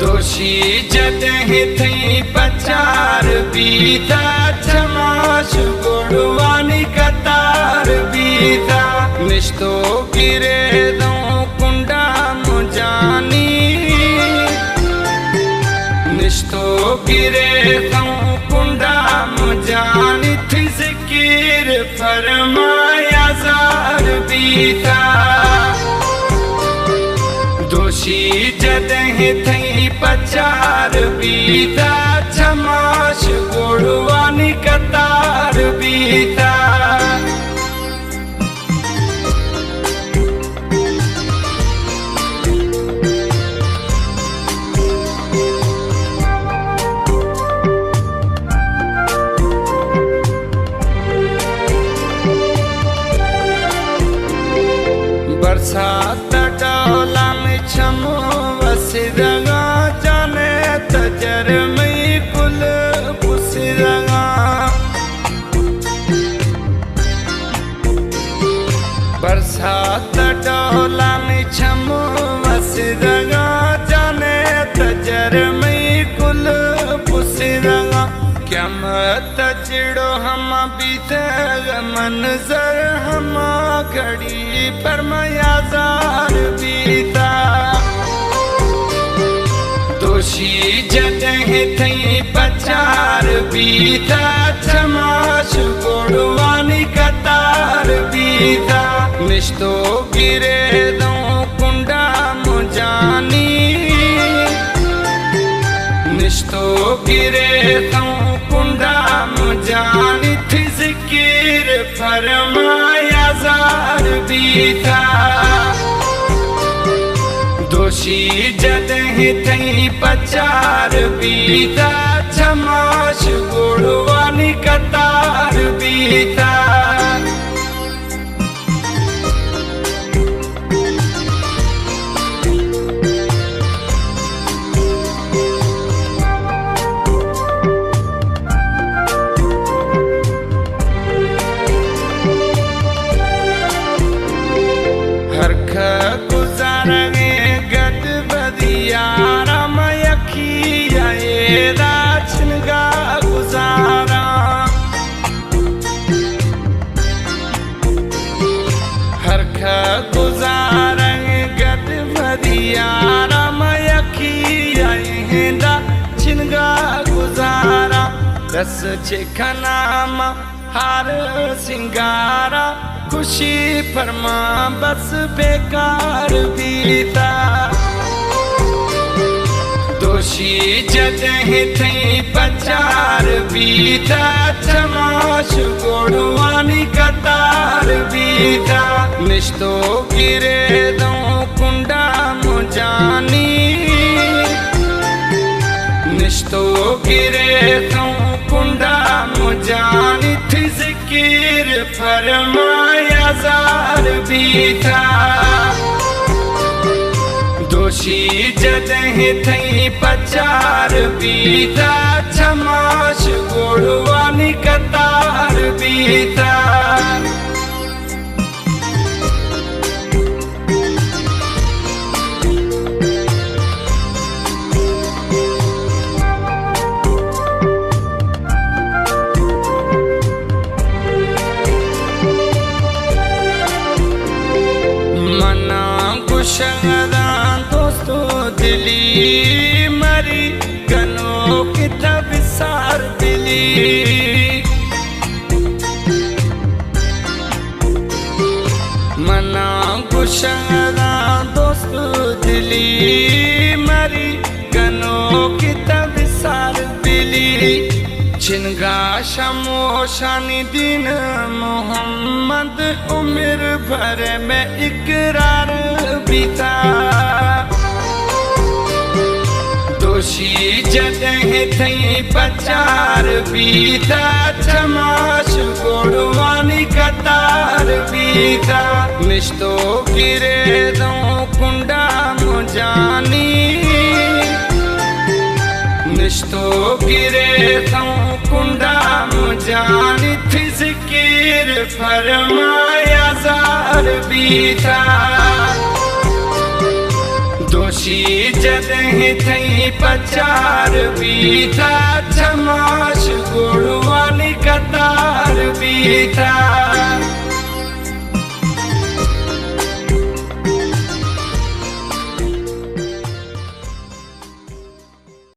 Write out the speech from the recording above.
دوشی جدیں تئی پچار بیتا، چماش گڑوانی قطار بیتا، نشتو گرے دوں کنڈا مجانی، نشتو گرے دوں کنڈا مجانی، تئی ذکر فرمایا زار بیتا۔ دوشی جدیں تئی پچار بیتا، چماش گڑوانی قطار بیتا۔ برسات ڈولا می چمو وسدگا، جانے تجر می کل پسدگا۔ برسات ڈولا می چمو وسدگا، جانے تجر می کل پسدگا۔ قیامت جڑو ہما بیتگ منظر، ہما گھڑی پرمایا زار بیتا۔ دوشی جدیں تئی پچار بیتا، چماش گڑوانی قطار بیتا، نشتو گرے دوں کنڈا مجانی، نشتو گرے دوں کنڈا مجانی، تئی ذکر فرمایا زار بیتا۔ دوشی جدیں تئی پچار بیتا، چماش گڑوانی قطار بیتا۔ ہرکہ گزارگیں گد بدی آرام یکی ءَ ادا چنگا گزاراں۔ ہرکہ گزارگیں گد بدی آرام یکی ءَ ادا چنگا گزاراں۔ دست چہ کناں ما ہار سنگارا، خوشی پرما بس بیکار بیتا۔ دوشی جدیں تئی پچار بیتا، چماش گڑوانی قطار بیتا، نشتو گرے دوں کنڈا مجانی، نشتو گرے دوں کنڈا مجانی، تئی ذکر فرمایا زار بیتا۔ دوشی جدیں تئی پچار بیتا، چماش گڑوانی قطار بیتا۔ منا گوشگ داں دوست و دلی مری، گنوک تہ بسار بلی۔ منا گوشگ داں دوست دلی مری، گنوک تہ بسار بلی۔ چنگا شموشانی دین محمد عمر بھر میں اقرار بیتا۔ دوشی جدیں تئی پچار بیتا، چماش گڑوانی قطار بیتا، نشتو گرے دوں کنڈا مجانی، نشتو گرے دوں کنڈا مجانی، تئی ذکر فرمایا زار بیتا۔ دوشی چی جدیں تئی پچار بیتا چما